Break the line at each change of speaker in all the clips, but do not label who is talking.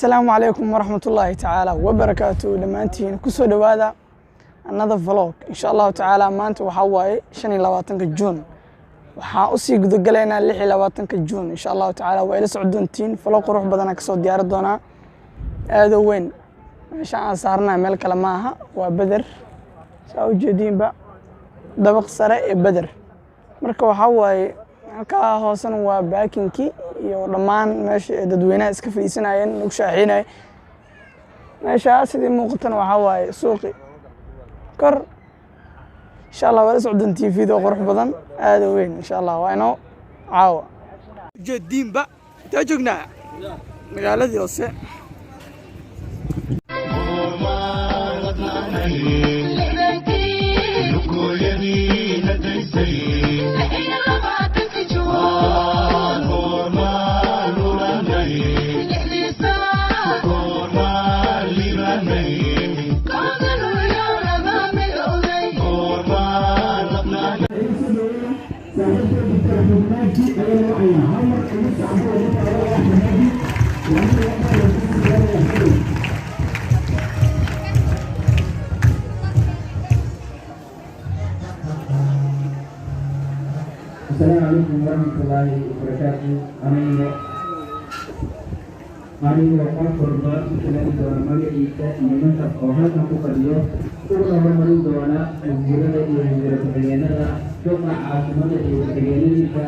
Asalaamu calaykum waraxmatullaahi tacaala wabarakaatu. Dhammaantiin kusoo dhowaada another vlog, insha Allahu tacaala. Maanta waxaa waaye 25-ka Juun. Waxaa usii gudagalaynaa 26-ka Juun, insha Allahu tacaala. Waa ila socon doontiin. Vlog qurux badana kasoo diyaari doonaa, aadoo weyn. Meesha aan saaranahay meel kale ma aha, waa Beder. Saa ujeediinba, dabaq sare ee Beder. Marka waxaa waaye, halkaa hoosena waa parking-kii iyo dhammaan meesha ay dadweynaha iska fadhiisanayeen, lagu shaaxeynayay. Meeshaa sidii muuqatana waxaa waaye suuqi kor. Insha Allah waa la socdon TV-da qurux badan, aada u weyn. Insha Allah waa inoo caawa. Ujeediinba, intaa joognaa magaaladii hoose.
Asalaamu calaykum waraxmatullaahi wabarakaatu. Aniga qof walba u tilmaami doona magaciisa iyo mansab oo halkan ku fadhiyo, uguna hormarin doona wasiirada iyo wasiira ku-xigeenada, duqa caasimada iyo ku-xigeenadiisa,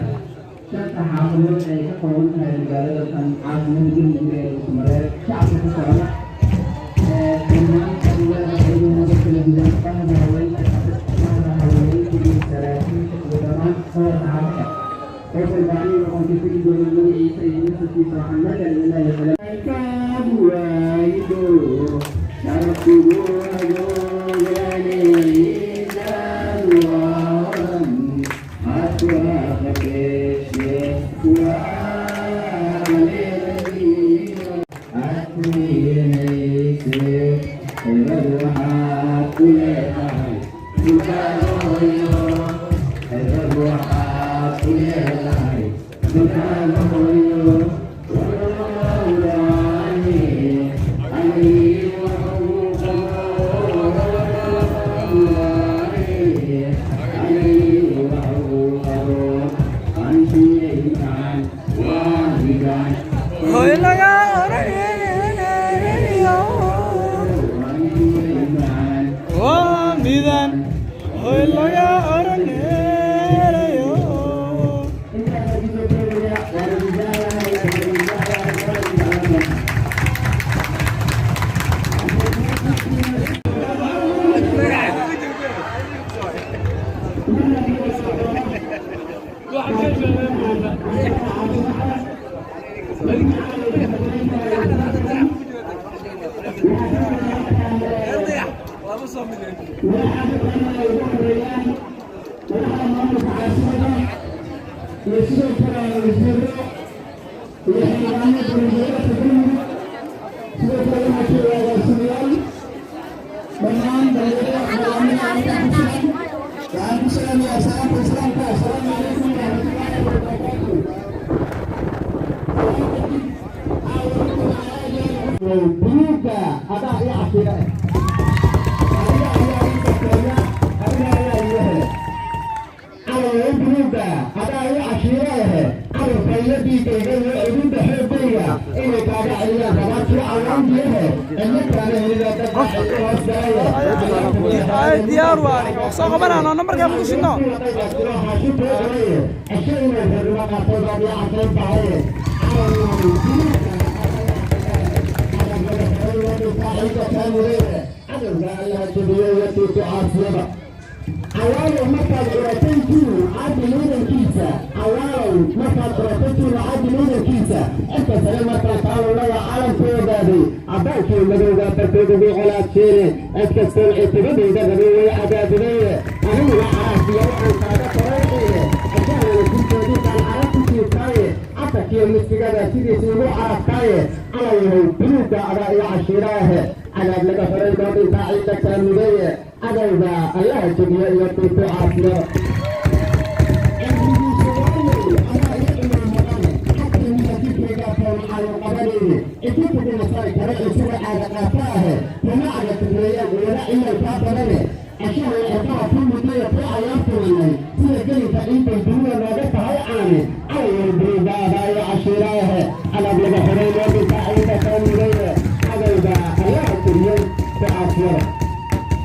shanta xaafadood ay ka kooban tahay magaalada tan caasimada Galmudug ee Dhuusamareeb, shacabka ku socda dhammaan qabiilada qaybahooda kala duwan, bahda haweenka, bahda haweenka iyo saraakiisha iyo dhammaan howlka xaafadda. Qof walba aniga waxaan ku tegi doonaa magaciisa iyo nasabkiisa. Waxaan markaan idin leeyahay waayido sharafkugu hagoogane waaran adwaaqabeeshe adkuyeynayse xibad waxaad ku leedahay dhulkaaga hooyo, xibad waxaad ku leedahay dhulkaaga hooyo. Warmawlaani anii wuxuu qabo, anii wuxuu qabo antiyay macan waanigan.
Hoy laga oranayo.
Antiyay macan.
Waa midan hoy laga oranayo.
Intaas kusoo koobaya. Waa idin jeclahay, waa idin jeclahay, waa idin jeclahay. Iyo sidoo kale wasiiro iyo xildhibaano dowladgoboleedka Galmudug. Sidoo kale waxaa jooga agaasimayaal, dhammaan dhalinyarada xildhibaanada ku sugan. Waxaan ku salaamayaa salaamta Islaamka: asalaamu calaykum waraxmatullaahi wabarakaatu. Buluuga adaa iyo cashiira eh, adiga ayaa ii sokeeya, adiga ayaa iiga hele. Calanka buluuga adaa iyo cashiira ahe, carabka iyo dhiigayga iyo cududda xoogayga inay kaaga celiyaan rabaadkii cawaandiyahe, cidna kaana helida dadka hoos galaya.
Ay, diyaar waa, soo qabanaa nambarkaa mugu shidno.
Cawaalow markaad curatay jiru cabdi mudankiisa, cawaalow markaad curatay jiru cabdi mudankiisa, cirka sare markaad taalulada caalamku ogaaday, caddaankii madowga barkood ugu colaad sheene, cid kastoon citibadayda rabay way cadaadidaye, aniguna caraasiya waxaan kaaga korayciye, cashahana jirkoodii carab ku jiirtaaye, catarkiyo misigada sidiisa ugu carabtaaye. Calanyahow buluugga adaa iyo cashiira ahe, cadaab laga horay noo dhintaa ciidda kaamudaye, cadowga Allaha jebiyo iyo tuutu caasiyada. Cimrigiisa waayey adaa iyo cimaamadan xagka midajirkayga toon caayan qabanayne. Ciddi kuguma saari kara isaga caada qaata ahe, kuma caga tugleeyaan wala ciyalkaa badane. Cashaha ciqaha ku mudaya ku cayaartumanay sida gelinka ciidan dunida nooga tahay caane. Calayar burugaadaayo cashiiraahe, calab laga xiray loo dhintaa ciida kaa mudayne, cadowga ayaa tiriyey ku caasiyada.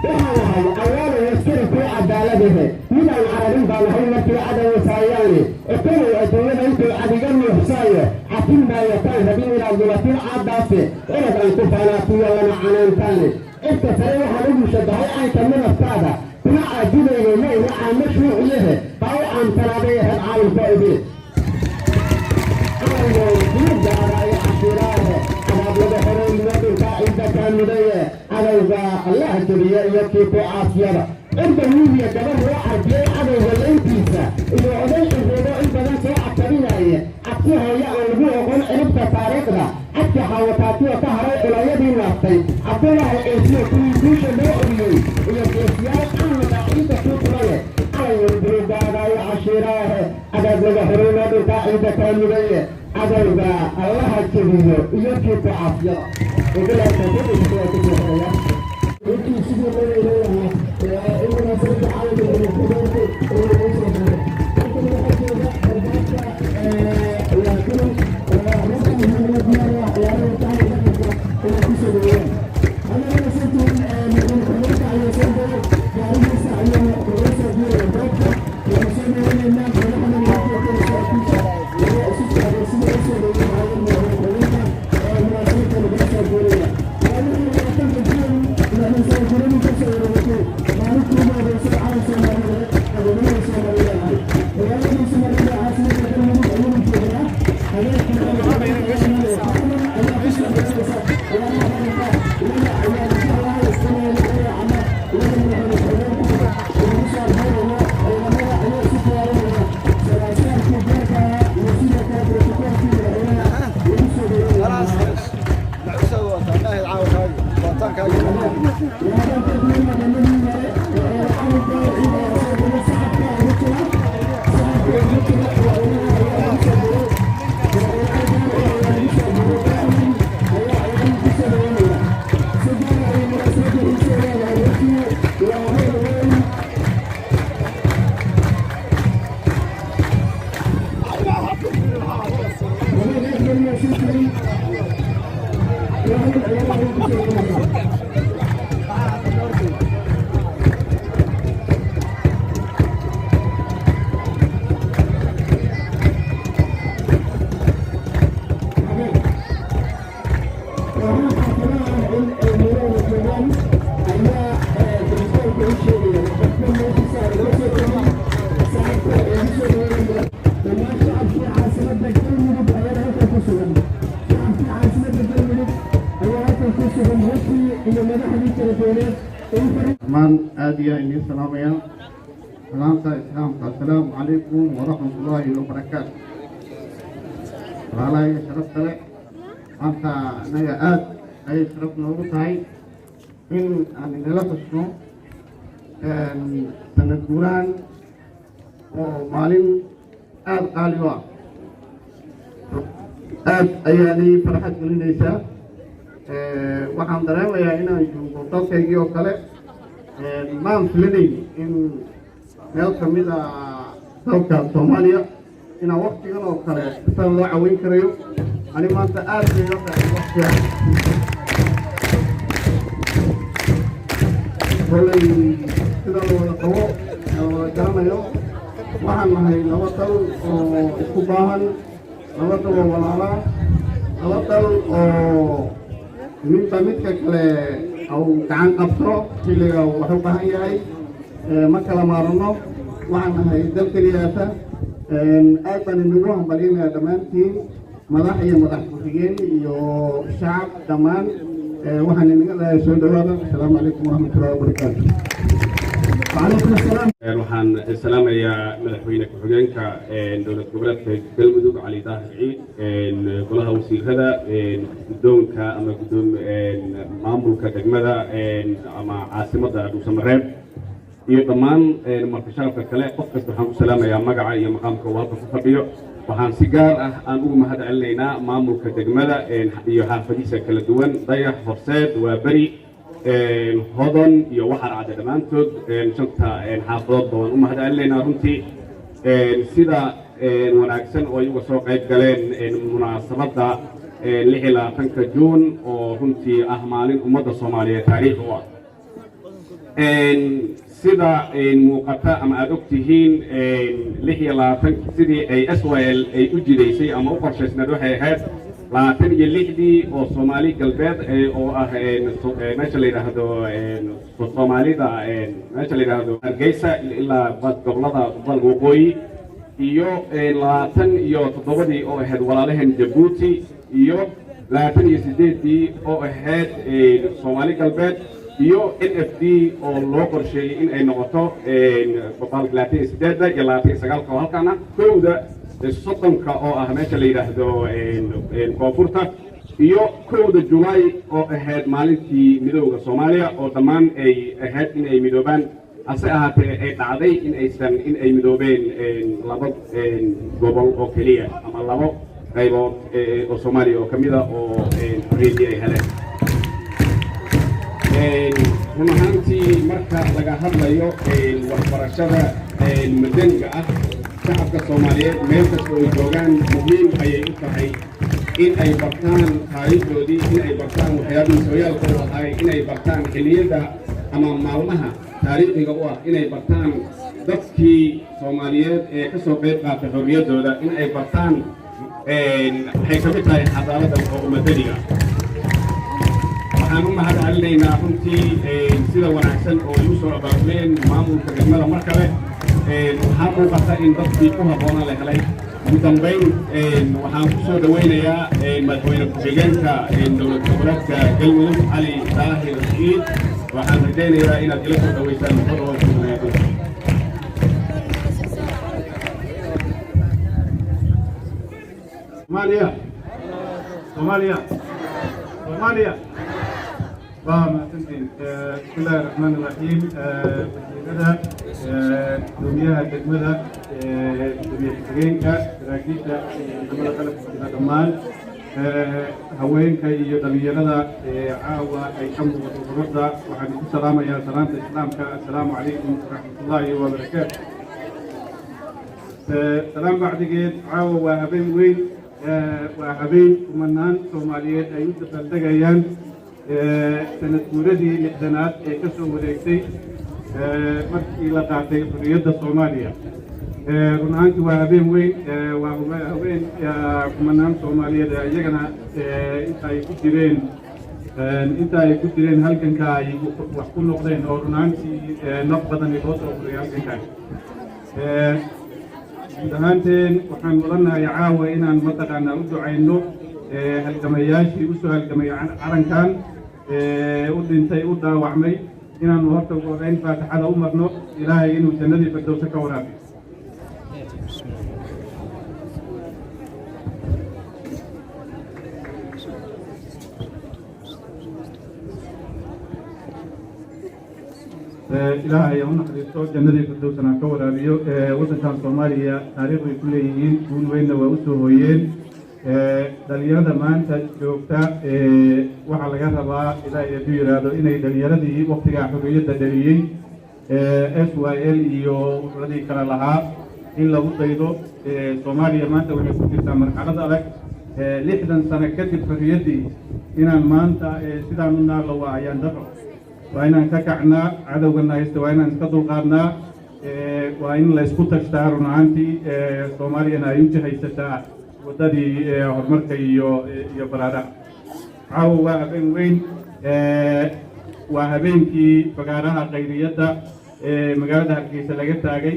Waxaan ahay awaalow askari kuu cadaaladahe, midaan cararin baan ahay markii cadowa saayaane. Okonow adduunyada intuu cadiga nuuxsaayo, cafin maayo taan rabin inaad lubatin caaddaase, orod aan ku faanaatiyo lama canaantaane. Cirka sare waxaan ugu shabahay caynka midabkaada, kuma caajidayno ma ina caamo shuuciyahe, baa u caamsanaaday ahayd caalamka idin. Calayar cashiiraahe, cadaab laga xiray loo dhintaa ciidda kaa mudaye, cadowga Allah jebiye iyo kii ku caasiyada. Cirda wiiliya gabar loo carbiyey cadowga layntiisa, iyo oday ciroodo in badan soo cabtabinaaye, cabsi hooye aan lagu oqon ciribta taariikhda. Cadki xaawataatiyo ka haray culayadii naaftay, Cabdulaahi Ciisiyo kuwii guusha loo oriyey, iyo geesiyaal caanada ciidda kuu tula leh. Calayar burugaadaayo cashiiraahe, cadaab laga xiray loo dhintaa ciidda kaa mudaye, cadowga Allaha jebiyo iyo kii ku caasiyada. Wabilaahi tawfiiq, waa kusoo xiraya.
Runtii sidii loo leeyahay in munaasabadda caalamka ku inuu noo soo baxo. Halkan waxaa jooga barbaarka waa kulan runtii muhiimad diyaar ah ciyaaraha tahay dhaqanka inay kusoo dhaweeyaan. Annagana santiin madaxweyne ku-xigeenka ayaa soo galay, gaarigiisa ayaa loo soo diiraya goobta. Waxaan soo dhaweynaynaa madaxda nidaamka saraakiisha ayaa isu socday sida u soo dhaweyn lahaayeen madaxweyne ku-xigeenka ee munaasabadda lagula soo diiraya. Waa 26-ka Juun, 60 sano guuradii ka soo wareegatay maalintii ugu horeysay calan Soomaaliyeed gobonimada Soomaaliyeed ahay. Magaalada Soomaaliyeed caasimada Galmudug ayaynu joognaa. Habeenkii ayaa ku soo dhaweynaysa ciyaaraha dhaqanka. Iyaga ayaan jeclahay inaynu dayacno, iyaga madaxweyne ku-xigeenka ugu soo biirayo. Ciidamada ayaa isu diyaarinaya saraasaarkii gaarka ahaa iyo sidoo kale brotokoolkii madaxweynaha lagu soo dhaweyn lahaa. Madamadii hore ee calanka ciid ayaa soo galay, sacabka ugu jira, sacabka ugu jira. Madaxweynaha ayaa lagu soo diray, madaxweyne ayaa lagu soo diray, ayaa ciidamada ku soo dhaweynaya. Si gaar ah ayay munaasabadda xiise leedahay, runtii waa heer weyn. Habeen aad baa mahadsantihiin. Waa ciyaaraha ku soo dhaweynaya. Kooxaha xaafadaha in ay meelahooda joogaan ayaa telefoonka u sheegaya. Qofka meeshiisa lagala soo tegin, sacabka ugu soo dhaweynaya. Dhammaan shacabkii caasimadda Galmudug ayaa halkan ku sugan, shacabkii caasimadda Galmudug ayaa halkan ku sugan, runtii iyo madaxdii kala duwaneed ee
Dhammaan aad iyo idiin salaamaya salaamta Islaamka, assalaamu calaykum waraxmat ullaahi wabarakaatu. Walaalahay sharafta leh, maanta annaga aad ayay sharaf noogu tahay in aan inala xusno sanad guuraan oo maalin aada qaali u ah. Aad ayaanay farxad gelinaysaa. Waxaan dareemayaa inaan joogo dalkaygii oo kale. Maan filanayn in meel ka mid a dalka Soomaaliya inaan waktigan oo kale sidan loo caweyn karayo. Ani maanta aad bay ila tahay waktigan. Kolley sida la wada qabo ee la wada garanayo, waxaan nahay laba dal oo isku baahan, laba dal oo walaalaa, laba dal oo midba midka kale uu gacan qabto xilliga uu wax u baahan yahay. Ma kala maarano, waxaan nahay dal keliyaata. Aad baan inagu hambalyanayaa dhammaantiin, madax iyo madax ku-xigeen iyo shacab dhammaan. Waxaan inaga leeyahay soo dhawaada. Asalaamu calaykum waraxmatullahi wabarakaatu.
وعليكم السلام.
Waxaan salaamayaa madaxweyne ku-xigeenka dowlad goboleedka Galmudug, Cali Daahir Ciid, golaha wasiirada, guddoonka ama guddoom maamulka degmada ama caasimadda Dhuusamareeb iyo dhammaan marti sharafka kale. Qof kasta waxaan ku salaamayaa magaca iyo maqaamka uu halka ku fadhiyo. Waxaan si gaar ah aan ugu mahad celinaynaa maamulka degmada iyo xaafadiisa kala duwan, Dayax, Horseed, Waaberi, Hodon iyo Waxar Cadde. Dhammaantood shanta xaafadoodba waan u mahad celinaynaa runtii sida wanaagsan oo ay uga soo qayb galeen munaasabadda 26-ka Juun, oo runtii ah maalin ummadda Soomaaliyeed taariikh u ah. Sida muuqata ama aada og tihiin, 26 sidii ay SYL ay u jidaysay ama u qorshaysnayd waxay ahayd 26-dii oo Soomaali Galbeed, oo ah meesha la yidhaahdo Soomaalida, meesha la yidhaahdo Hargeysa ilaa gobolada dalka waqooyi, iyo 27-dii oo ahayd walaalaheen Jabuuti, iyo 28-dii oo ahayd Soomaali Galbeed, iyo NFD oo loo qorsheeyey in ay noqoto 28-da iyo 29-ka oo halkaan ah, 1-da 30-ka oo ah meesha la yidhaahdo koonfurta, iyo 1-da Julaay oo ahayd maalintii midooda Soomaaliya, oo dhammaan ay ahayd in ay midoobaan. Hase ahaatee ay dhacday in aysan in ay midoobeen laba gobol oo keliya ama labo qaybood oo Soomaaliya oo ka mida oo xorriyaddii ay heleen. Run ahaantii, marka laga hadlayo waxbarashada madaniga ah, shacabka Soomaaliyeed meel kasta oo joogaan muhiim ayay u tahay in ay bartaan taariikhdoodii, in ay bartaan waxyaabihii sooyaalka u ahay, inay bartaan xilliyada ama maalmaha taariikhiga u ah, inay bartaan dadkii Soomaaliyeed ee ka soo qayb qaatay xorriyaddooda, in ay bartaan waxay ka mid tahay xadaaradda oo madaniga. Waxaan u mahad celinaynaa runtii sida wanaagsan oo ay u soo abaabuleen maamulka degmada. Mar kale waxaa muuqata in dadkii ku habboonaa la helay. Ugu dambayn, waxaan ku soo dhowaynayaa madaxweyne ku-xigeenka dowlad goboleedka Galmudug, Cali Daahir Ciid. Waxaan rajaynayaa inaad ila soo dhowaysaan. Soo dhawaad.
Soomaaliya, Soomaaliya, Soomaaliya! Waa mahadsantiin. Bismi illaahi raxmaan iraxiim. Wasiirada, gudoomiyaha degmada, gudoomiye ku-xigeenka, saraakiisha ciidamada qalabka sida, dhammaan haweenka iyo dhalinyarada caawa ay ka muuqato quruxda, waxaan ku salaamayaa salaanta Islaamka: assalaamu calaykum waraxmatullaahi wabarakaatu. Salaam bacdigeed, caawa waa habeen weyn, waa habeen kumanaan Soomaaliyeed ay u dabaaldegayaan sanad guuradii 60aad ee ka soo wareegtay markii la qaatay xorriyadda Soomaaliya. Run ahaantii waa habeen weyn, waa habeen kumanaan Soomaaliyeed iyagana inta ay ku jireen halganka ay wax ku noqdeen, oo run ahaantii naf badan loo soo furay halgankan. Guud ahaanteen waxaan mudannahay caawa inaan mataqaanaa u ducayno halgamayaashii u soo halgamay calankan, u dhintay, u dhaawacmay, inaanu horta ugu horreyn faatixada u marno, Ilaahay inuu jannadii Firdowse ka waraabiyo. Ilaahay ha u naxariisto, jannadii Firdowsana ka waraabiyo. Waddankan Soomaaliya taariikh bay ku leeyihiin, guul weynna waa u soo hooyeen. Dhalinyarada maanta joogta waxaa laga rabaa, Ilaahay hadduu yidhaahdo, inay dhalinyaradii waktigaa xorriyadda dhaliyey, SYL iyo ururadii kale lahaa, in lagu daydo. Soomaaliya maanta waxay ku jirtaa marxalad adag. 60 sano kadib xorriyaddii inaan maanta sidaan u naallo waa ayaan daro. Waa inaan ka kacnaa cadowgana haysta, waa inaan iska dulqaadnaa, waa in la isku tashtaa. Run ahaantii Soomaaliyana ay u jihaysataa waddadii horumarka iyo baraaraha. Caawa waa habeen weyn, waa habeenkii fagaaraha khayriyadda ee magaalada Hargeysa laga taagay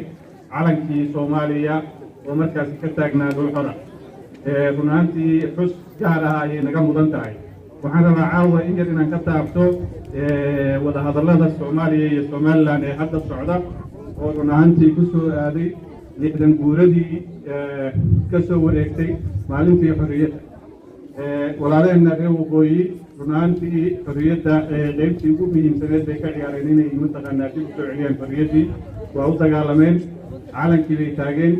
calankii Soomaaliya oo markaasi ka taagnaa dhul xora. Run ahaantii xus gaar ah ayay naga mudan tahay. Waxaan rabaa caawa in yar inaan ka taabto wadahadallada Soomaaliya iyo Somaliland ee hadda socda, oo run ahaantii ku soo aaday 60 guuradii ka soo wareegtay maalintii xorriyadda. Walaalaheenna reer waqooyi run ahaantii xorriyadda qeybtii ugu muhiimsaneed bay ka ciyaareen inay mataqaanaa dib u soo celiyaan xorriyaddii. Waa u dagaalameen, calankii bay taageen.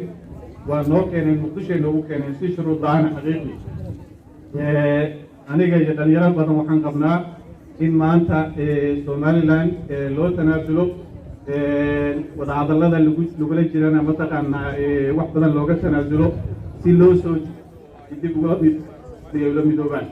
Waa noo keeneen, Muqdishoay noogu keeneen si shuruud la'aan. Xaqiiqdii, aniga iyo dhalinyaro badan waxaan qabnaa in maanta Somaliland loo tanaasulo, wadahadallada lagu lagula jirana mataqaanaa wax badan looga tanaasulo si loo soo dib ugula la midoobaan.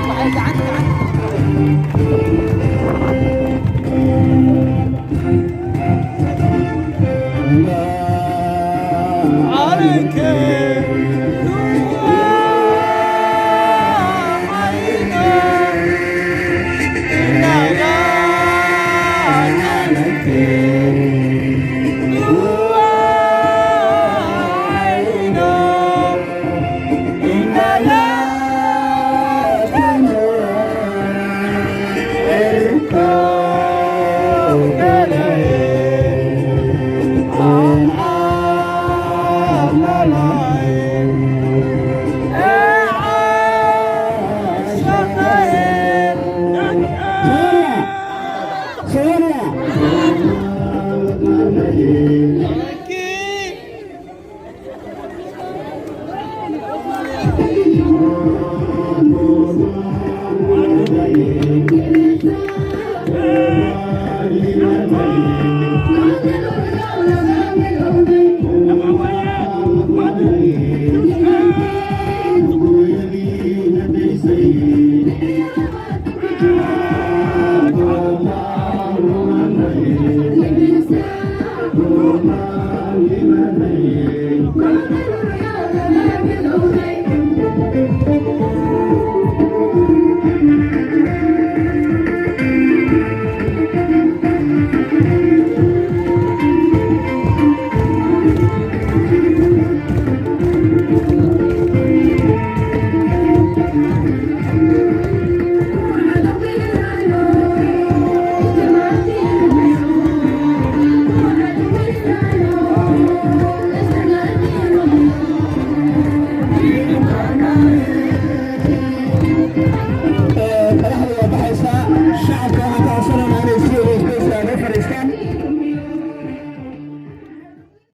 Waxay gacanta